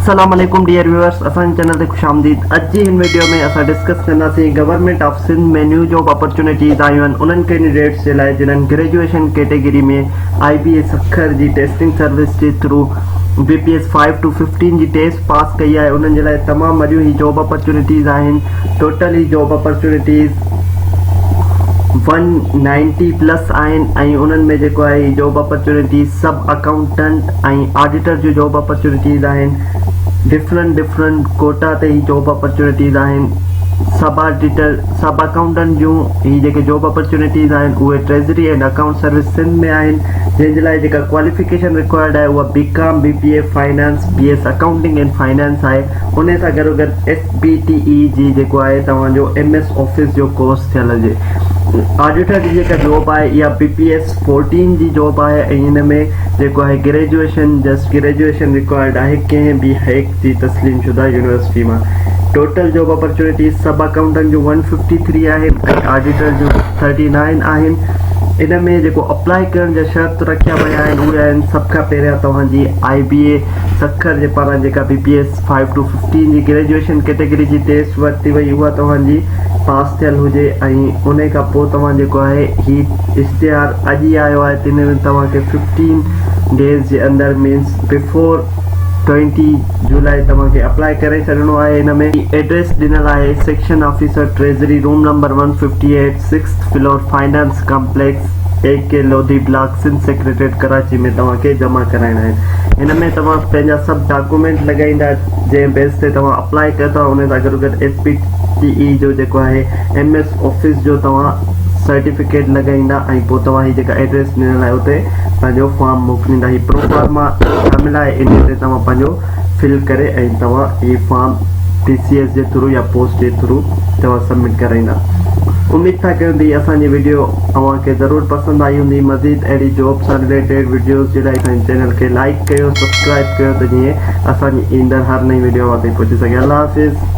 السلام عليڪم dear viewers اسان جي چينل تي خوش آمديد اڄ جي هن ويڊيو ۾ اسان ڊسڪس ڪنداسين government of Sindh ۾ new job opportunities آيون آهن انهن ڪينڊيڊيٽس جي لاء جنهن گريجوئيشن ڪيٽيگري ۾ آئي بي اي سکر جي ٽيسٽنگ سروس جي through B P S 5 to 15 جي ٽيسٽ پاس ڪئي آهي انهن جي لاء تمام وڏيون هي جاب اپرچونيٽيز آهن ٽوٽل هي جاب اپرچونيٽيز 190 پلس آهن ۽ انهن ۾ جيڪو آهي job opportunities sub accountant ۽ auditor جون جاب اپرچونيٽيز آهن ڊفرنٽ ڊفرنٽ ڪوٽا تي هي جاب اپرچونيٽيز آهن سب آڊيٽر سب اڪائونٽنٽ جون هي جيڪي جاب اپرچونيٽيز آهن اهي treasury and account service Sindh ۾ آهن جنهن جي لاء جيڪا ڪواليفڪيشن رڪوائرڊ آهي اها B com B P A finance B S accounting and finance آهي ان سان گڏو گڏ ايس بي ٽي اي جي جيڪو آهي توهان جو ايم ايس آفيس جو ڪورس ٿيل هجي. آڊيٽر جي جيڪا جاب آهي اها بي پي ايس فورٽين جي جاب آهي ۽ ان ۾ جيڪو آهي گريجوئيشن جسٽ گريجوئيشن رڪوائرڊ آهي ڪنهن به هيڪ جي تسليم شده يونيورسٽي مان. Total job opportunities sub accountant جون ون ففٽي ٿري آهن ۽ آڊيٽر جون ٿرٽي نائن آهن. ان ۾ جيڪو اپلائي ڪرڻ جا شرط رکيا ويا آهن اهي آهن سڀ کان پهريان توهان جي آئي بي اي سکر جي پاران جيڪا B P S five to fifteen جي گريجوئيشن ڪيٽيگري جي ٽيسٽ ورتي وئي اها توهان جي پاس ٿيل هجي ۽ انهي کان پوء توهان جيڪو آهي هي اشتهار اڄ ئي آيو آهي تنهن ۾ توهان کي ففٽين ڊيز جي اندر مينس بفور ٽوئنٽي جولاء توهان کي اپلائي ڪري ڇڏڻو آهي ان ۾ ايڊريس ڏنل آهي section officer treasury room number one fifty eight sixth floor finance complex A K Lodhi block Sindh secretariat Karachi ۾ توهان کي جمع ڪرائڻا آهن هن ۾ توهان پنهنجا سڀ ڊاڪومينٽ لڳائيندا جنهن بيس تي توهان اپلائي ڪيو ٿا ان سان گڏو گڏ ايس پي ٽي اي جو جيڪو آهي ايم ايس آفيس جو توهان سرٽيفڪيٽ لڳائيندا ۽ پوء توهان هي جيڪا ايڊريس ڏنل آهي اتي پنهنجو فارم موڪليندا هي پروفارما شامل آهي ان تي توهان پنهنجو فل ڪري ۽ توهان هي فارم ٽي سي ايس جي ٿرو يا پوسٽ جي ٿرو توهان سبمٽ ڪرائيندا اميد ٿا ڪيون ته هي اسان جي وڊيو اوهان کي ضرور پسند آئي هوندي مزيد اهڙي جاب سان رليٽيڊ وڊيوز جي لاء اسان جي چينل کي لائيڪ ڪيو سبسڪرائب ڪيو ته جيئن اسان جي ايندڙ هر نئين وڊيو اوهان تائين پهچي سگهي الله حافظ.